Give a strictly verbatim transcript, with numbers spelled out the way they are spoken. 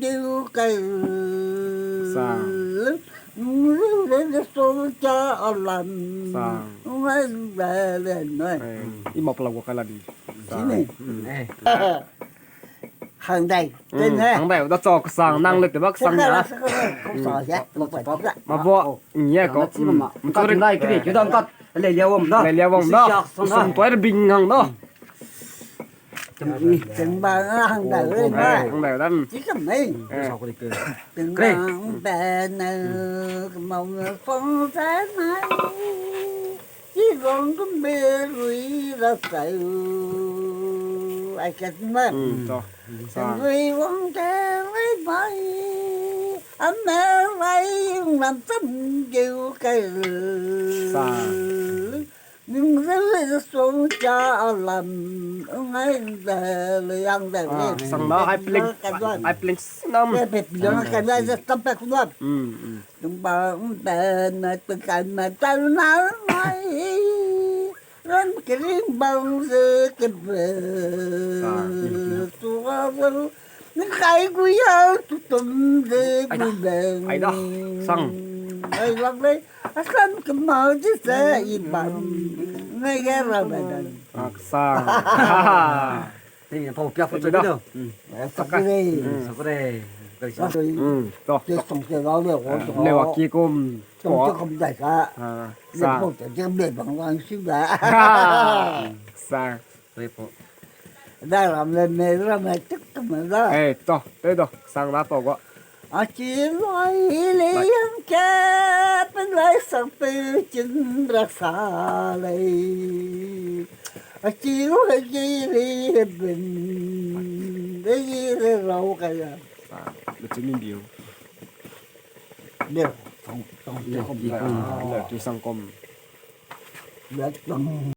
deu kai. Sang. Nreu le le so cha alam. Sang. Ngai le le noi. Eh, i ma pala gua kai la di. Sini. Mm. Eh. Hangdai. Mm, ten he. Hangdai, da cho kesang, nang le te bak sang ya. Kau sa ya. Ma bo, ngie ko. Mm. Kat ngai kri, kidang kat. Le lia wang da. Le lia wang da. Sum toi bing hang da. Tengba hangdai le. Eh, hangdai dan. Chi kam nei. Eh. Tengba hangdai na, kemau na fang zai mai. Chi gong gum be rui ra sai u. Ai kat ma. Mm, to. Sa. Rui wang te rui bai. Ame rai lam tam geu kai. Sa. Ning reu le song cha alam ngai da le yang da le. Ah, sang da, ai pleng. Ai pleng sinam. Pe pe pi da ka da tam pe ku da. Mm, mm. Tung bang pe na pe kan na tan na mai. Ran kering bang ze ke be. Ah. Tu ga ze. Ning kai gu ya tu tum ze gu bang. Ai da. Sang. Ai lak le. Asam kemau ji se i bam. Ngai ge ra ba dan. Ah, sang. Tei mi pau pia photo video. Sakure. Sakure. Mm, to. Te song te lau le ko. Ne wa ki kum. Song te kum dai ka. Ah, sa. Ne pau te je me bang wang si ba. Sa. Re po. Da ram le me ram me tik kum da. Eh, to, te do. Sang da to go. Achi lai le yang ke pen lai sang pe chin rak sa lei. Achi lu he ki le he ben. De yi le rau ka ya. Sa, le chin ni biu. Le, tong, tong, tong, tong. Le, tu sang kom. Le, tong.